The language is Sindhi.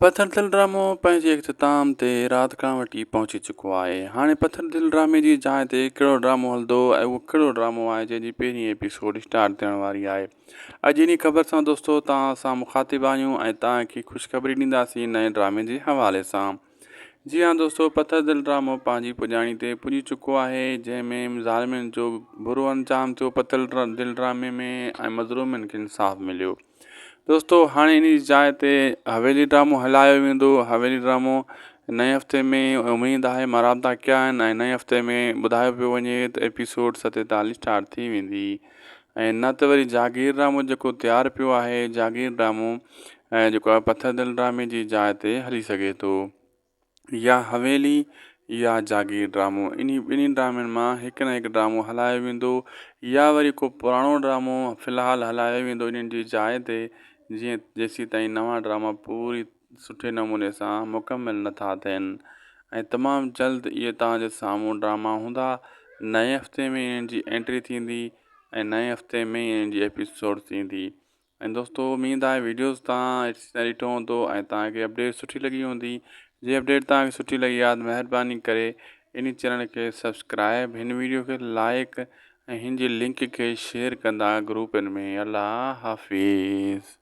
پٿر دل ڊرامو پنهنجي اختتام تي رات کان وٺي پهچي چڪو آهي. هاڻي پٿر دل ڊرامي جي جاء تي ڪهڙو ڊرامو هلندو ۽ اهو ڪهڙو ڊرامو آهي جنهن جي پهرين ايپيسوڊ اسٽارٽ ٿيڻ واري آهي. اڄ انهي خبر سان دوستو توهان سان مخاطب آهيون ۽ توهان کي خوشخبري ڏينداسين نئين ڊرامي جي حوالي سان. جي ها دوستو پٿر دل ڊرامو پنهنجي پڄاڻي تي پڄي چڪو آهي جنهن ۾ ظالمن جو برو انجام ٿيو پٿر دل ڊرامي ۾ ۽ مظلومن کي انصاف مليو. دوستو هاڻي ان جي جاء تي حويلي ڊرامو هلايو ويندو حويلي ڊرامو نئين هفتي ۾ اميد آهي مان رابطا ڪيا آهن ۽ نئين هفتي ۾ ٻڌايو پيو وڃي ته ايپيسوڊ 47 اسٽارٽ ٿي ويندي ۽ نه ته وري جاگير ڊرامو جيڪو تيار پيو آهي جاگير ڊرامو جيڪو آهي پٿر دل ڊرامي جي جاء تي هلي سگهي ٿو. يا حويلي يا جاگير ڊرامو انهي ٻنهي ڊرامن مان هڪ نه هڪ ڊرامو هلايو ويندو يا وري ڪو پراڻو ڊرامو في الحال هلايو ويندو انهن جي جاء تي جيئن جيسين تائين نوان ڊراما پوري سٺي نموني سان مڪمل نٿا ٿين ۽ تمام جلد اهي توهان جي سامهون ڊراما هوندا نئين هفتي ۾ انهن جي انٽري ٿيندي ۽ نئين هفتي ۾ انهن جي ايپيسوڊ ٿيندي ۽ دوستو اميد آهي ويڊيوز تان ڏٺو هوندو ۽ توهان کي اپڊيٽ سٺي لڳي هوندي جي اپڊيٽ توهان کي سٺي لڳي آهي ته مهرباني ڪري ان چينل کي سبسڪرائب هن ويڊيو کي لائڪ ۽ هن جي لنڪ کي شيئر ڪندا گروپن ۾ الله حافظ.